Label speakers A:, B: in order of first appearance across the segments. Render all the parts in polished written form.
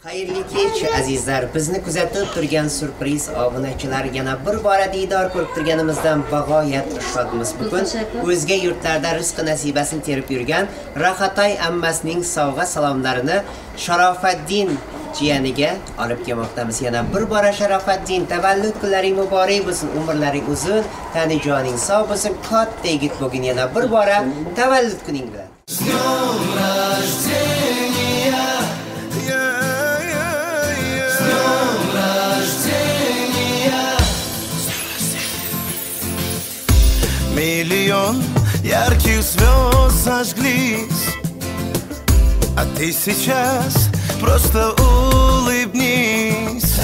A: Xayrli kech azizlar, bizni kuzatib turgan syurpriz obunachilar yana bir bora diydor ko'rib turganimizdan bag'oyat shodmiz. Bugun o'zga yurtlarda rizq nasibasini terib yurgan Rahatay ammasining sovg'a salomlarini Sharofaddin jiyaniga olib kelmoqdamiz. Yana bir bora Sharofaddin, tavallud kunlaring muborak bo'lsin, umrlaring uzun, tani joning sog' bo'lsin, katta yigit bo'lgin. Yana bir bora tavallud kuning bilan.
B: Миллион ярких звезд зажглись, а ты сейчас просто улыбнись.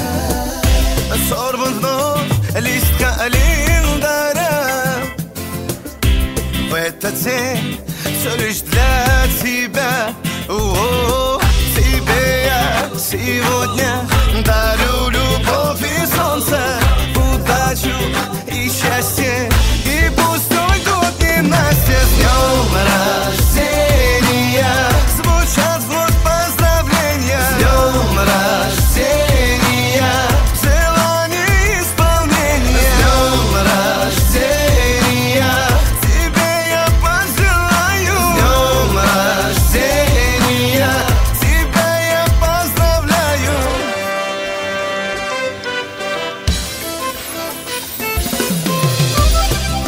B: Сорван вновь лист календаря. В этот день все лишь для тебя. О, тебе я сегодня дарю любовь и солнце, удачу и счастье. И пусть уйдут ненастья. С днем рождения звучат вновь поздравления. С днем рождения желание исполнения. С днем рождения тебе я пожелаю. С днем рождения тебя я поздравляю.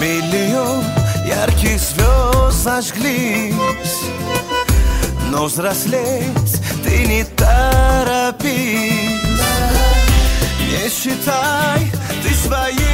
B: Миллион ярких звезд зажглись, но взрослеть ты не торопись. Не считай ты свои